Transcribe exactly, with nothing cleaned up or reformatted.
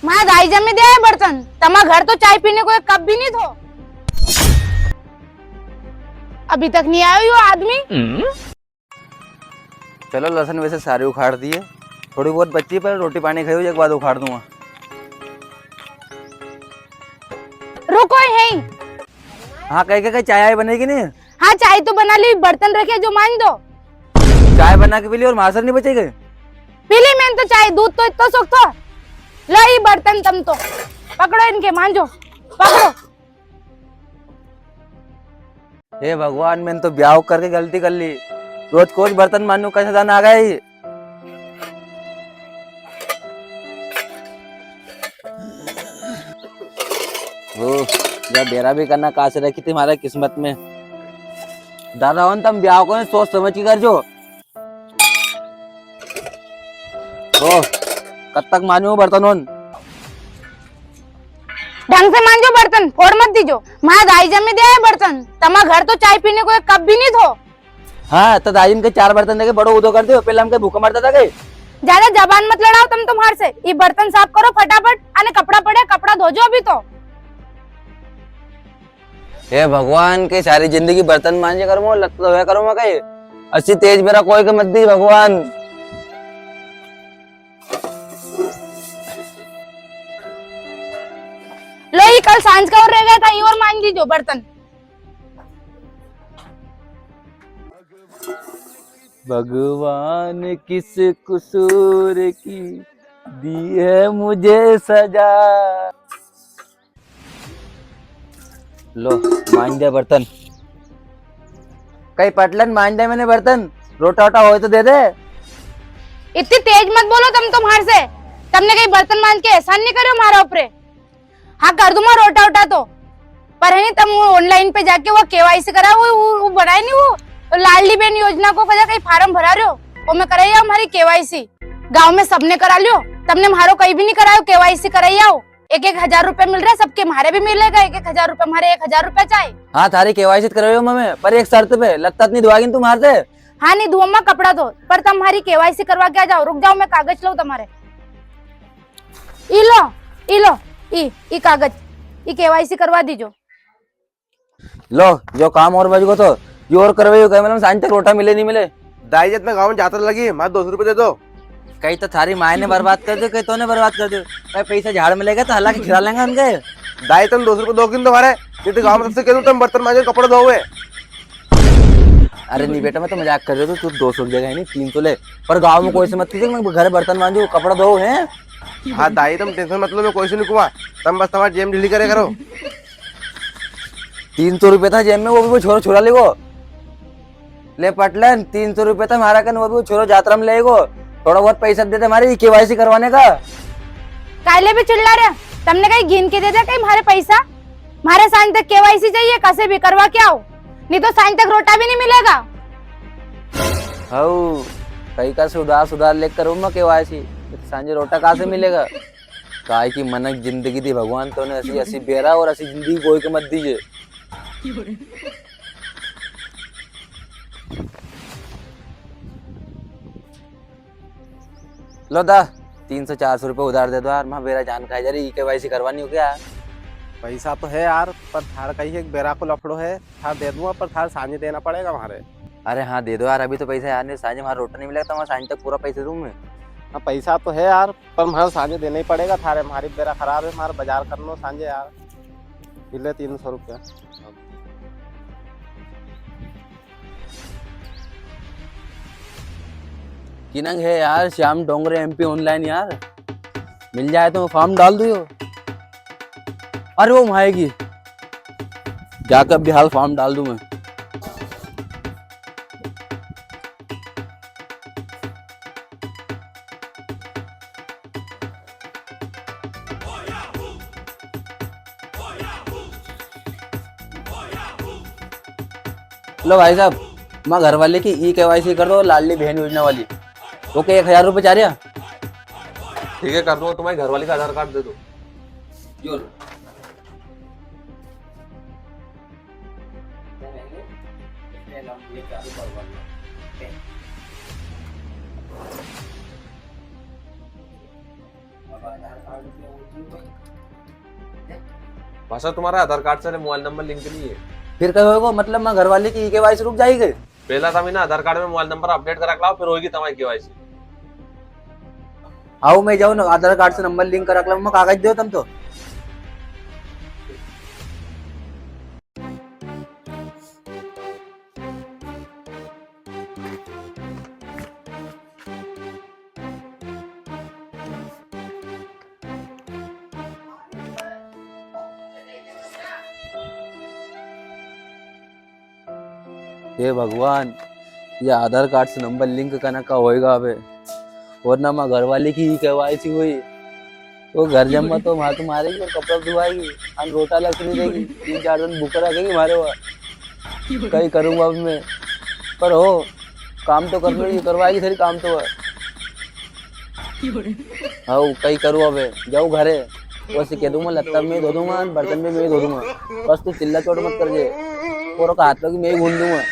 मारा दाई जमे दे आया बर्तन, तमा घर तो चाय पीने को एक कप भी नी थो। अभी तक नी आयो यो आदमी। चलो, लसन वैसे सारी उखाड़ दिए, थोड़ी बहुत बची पर रोटी पानी खाई, एक बाद उखाड़ दूंगा। रुको यहीं। हाँ, कह के, कह चाय आय बनेगी नी? हाँ, चाय तो बना ली, बर्तन रखे जो मांज दो। चाय बना के पी ली और मासर नी बचेगी? पी ली मैंने तो चाय, दूध तो इतना सुख थो। लो ये बर्तन तम तो पकड़ो इनके, मांजो, पकड़ो। हे भगवान, मैंने तो ब्याव करके गलती कर ली। रोज को रोज बर्तन मांजू, कैसा दिन आ गया ये? ओ, या बेरा भी करना कां से रखी थी म्हारे किस्मत में। दादा होन, तम ब्याव को सोच समझ के कर जो। ओ, कद तक मांजू बर्तन होन? ढंग से मांजो बर्तन, फोड़ मत दीजो। मारा दाई जमे दे आया बर्तन, तमा घर तो चाय पीने को एक कप भी नी थो। हाँ, तो दाई ने के चार बर्तन देके बड़ो उदो कर दियो, पहले हम के भूखा मरता था के? ज्यादा जबान मत लड़ाओ तम तो म्हार से। ये बर्तन साफ करो फटाफट, अने कपड़ा पड़े, कपड़ा धोजो अभी तो। हे भगवान, के सारी जिंदगी बर्तन मांजे करूँ, लत्ता धोया करूँ मैं कई? असी तेज बेरा कोई के मत दी भगवान। लो, ये कल सांझ का और रह गया था, ये और मांज दीजो बर्तन। भगवान किस कसूर की दी है मुझे सजा। लो, मांज दे बर्तन। कई पटलन, मांज दे मैंने बर्तन, रोटा वोटा होए तो दे दे। इतनी तेज मत बोलो तम तो म्हार से। तमने कई बर्तन मांज के एहसान नी करियो म्हारा ऊपरे। हाँ, कर दूंगा रोटा वोटा तो, पर है नी, तम वो online पे जाके वो केवाईसी करा, वो, वो, वो बनाए नी, वो लाडली बहन योजना को कदा कई फार्म भरा रह्यो, वो में कराई आओ म्हारी केवाईसी। गांव में सबने करा लियो, तमने म्हारो कई भी नी करायो, केवाईसी कराई आओ। एक एक हजार रुपया मिल रहा है सबके, म्हारे भी मिलेगा एक एक हजार रुपया, म्हारे एक हजार रुपया चाहे। हाँ, थारी केवाईसी तो करवाई मैं, पर एक शर्त पे, लत्ता तो नी धुआगी नी तू म्हार से? हाँ, नी धुआऊं मैं कपड़ा तो, पर तम म्हारी केवाईसी करवा के आ जाओ। रुक जाओ, मैं कागज लाऊं तमारे। ई लो, ई लो, ई, ई कागज, ई केवाईसी करवा दीजो। लो, यो काम और बच गो तो, यो और करवाइयो, कई मतलब सांझ तक रोटा मिले नी मिले। दाई जी, इतना गांव में जात्रा लगी, म्हारे दो सौ रुपया दे दो। कई तो थारी माय ने बर्बाद कर दियो, कई तोने बर्बाद कर दियो। कई पैसा झाड़ में लेगा तो हला के खिला लेंगा उनके। दाई, तम दो सौ रुपया दो किन तुम्हारे, नी तो गांव में सबसे कह दूं तम बर्तन मांजो, कपड़ा धोवे। अरे नी बेटा, मैं तो मजाक कर रहा हूँ, तू दो सौ की जगह है नी, तीन सौ ले, पर गांव में कोई से मत कीजिए, मैं घर बर्तन मांजू, कपड़ा धो है। हाँ दाई, तम tension मत लो, मैं कोई से नी कुआ, तम बस तमारी जेब ढीली करे करो। तीन सौ रुपया था जेब में, वो भी वो छोरा छुड़ा लेगो। ले पटलन, तीन सौ रुपया था म्हारा कन, वो भी वो छोरो जात्रा में लेगो। थोड़ा बहुत पैसा दे दे म्हारे केवाईसी करवाने का। कायले भी चिल्ला रहे, तमने कई गिन के दे दे कई म्हारे पैसा? म्हारे सांझ तक केवाईसी चाहिए, कसे भी करवा के आओ, नी तो सांझ तक रोटा भी नी मिलेगा। हऊ, कई का से उधार सुधार लेकर करूँ मैं केवाईसी, तो सांझे रोटा कां से मिलेगा? काय की मनक जिंदगी दी भगवान तोने, असी, असी बेरा और असी जिंदगी कोई के मत दीजे। लो दा, तीन सौ चार सौ रुपया उधार दे दो यार, म्हारा बेरा जान खाई जा रही, केवाईसी करवानी हो क्या? पैसा तो है यार, पर थार कई एक बेरा को लफड़ो है, थार दे दूंगा, पर थार सांझे देना पड़ेगा म्हारे। अरे हाँ, दे दो यार, अभी तो पैसा यार नी, सांझे म्हारा रोटा नी मिलेगा, तो मैं सांझ तक पूरा पैसा दूं मैं। हाँ, पैसा तो है यार, पर म्हारे सांझे देना ही पड़ेगा थारे, म्हारी बेरा खराब है, म्हारे बाजार करनो सांझे यार। ये ले तीन सौ रुपया। किनंग है यार श्याम डोंगरे एमपी online यार, मिल जाए तो मैं form डाल दूं यो। अरे वो मायगी, जाकर अभी हाल form डाल दूं मैं। लो भाई साहब, मां घर वाले की ई केवाईसी कर दो, लाडली बहन योजना वाली। ओके, एक हजार रुपये चाह रहा। ठीक है, कर दूंगा। तुम्हारी घर वाली का आधार कार्ड दे दो। यो लो। भाषा, तुम्हारा आधार कार्ड से मोबाइल नंबर लिंक नहीं है। फिर कई होएगो? मतलब, मैं घर वाले की ई के वाई सी रुक जाएगी? पहला तम इना आधार कार्ड में मोबाइल नंबर अपडेट करा के लाओ, फिर होगी तमारी के वाई सी। आओ, मैं जाऊँ ना, आधार कार्ड से नंबर लिंक करा के लाऊँ, मैं कागज दो तम तो। हे भगवान, ये आधार कार्ड से नंबर लिंक कना का होएगा अबे? और ना माँ घरवाली की के वाई सी हुई, वो घर जम्मा तो मार तो मारेगी और कपड़ा धुआएगी, अन रोटा लग नहीं देगी, तीन चार दिन भूखा रखेगी मारे वो। कई करूँगा अब मैं, पर हो काम तो करनो ही, करवाएगी सारी काम तो है। हाँ, कई करूँ अबे, जाऊँ घरे, बस कह दूंगा लत्ता मैं धो दूंगा, बर्तन भी मैं धो दूंगा, बस तू चिल्ला चोट मत कर जे, और का हाथ में मैं ही गूंद दूंगा।